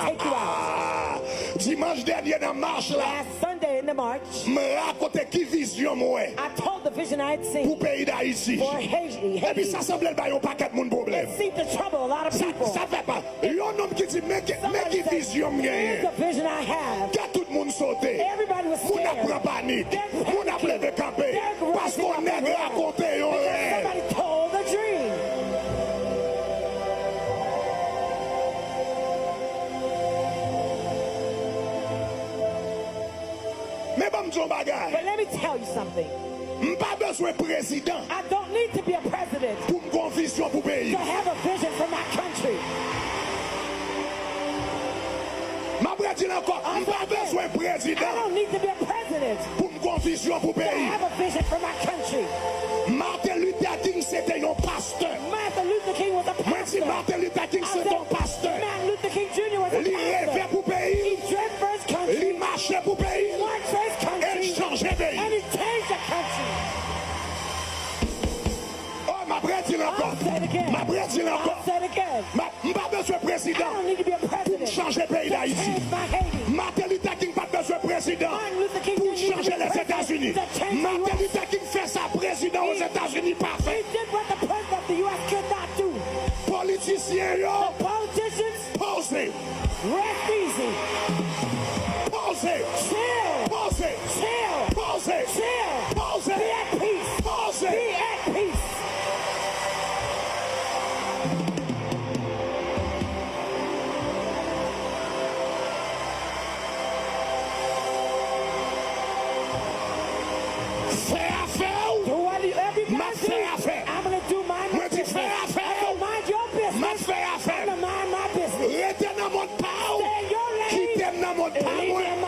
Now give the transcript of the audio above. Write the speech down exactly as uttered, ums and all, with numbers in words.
Take you out. Ah, dimanch dènye nan mach la, Last Sunday in the march, m rakonte ki vizyon m wè I told the vision I had seen pou peyi Dayiti. For Haiti. Epi sa sanble l bay yon pakèt moun pwoblèm. It seemed to trouble a lot of people. Sa fè pa. Yon nonm ki di, men ki, men ki vizyon m genyen. Here's the vision I have. Kè tout moun sote. Everybody was scared. Moun ap pran panik. They're panicking. Moun ap leve kanpe. They're rising up and running. Paske yon nèg rakonte yon rèv. Because somebody told a dream. Men ban m di yon bagay. But let me tell you something. M pa bezwen prezidan. I don't need to be a president pou m gon vizyon pou peyi. To have a vision for my country. M ap redi l ankò. M pa bezwen prezidan. I don't need to be a president pou m gon vizyon pou peyi. To have a vision for my country. Martin Luther King se te yon pastè. Martin Luther King was a pastor. Mwen di Martin Luther King se te yon pastè. I said Martin Luther King Junior was a pastor. Li reve pou peyi. He dreamt for his country. Li mache pou peyi. He worked for his country. E l chanje peyi. And he changed the country. Oh, m ap redi l ankò. I'll say it again. M ap redi l ankò. I'll say it again. M ap, m pa bezwen prezidan pou m chanje peyi Dayiti. I don't need to be a president to change my Haiti. Martin Luther King pa t bezwen prezidan pou l chanje Lèzetazini. Martin Luther King fè sa prezidan Ozetazini pa fè. He did what the president of the U S could not do. Politisyen yo, the politicians, poze. Rest easy. Poze. Chill. Poze. Chill. Poze. Chill. Poze. Be at peace. Poze. Be at peace. Fè afè w. Do what you, everybody do. M ap fè afè. I'm gonna do my business. Mwen di fè afè w. And mind your business. M ap fè afè m. I'm gonna mind my business. Rete nan mond pa w. Stay in your lane. Kite m nan mond pa mwen. Leave me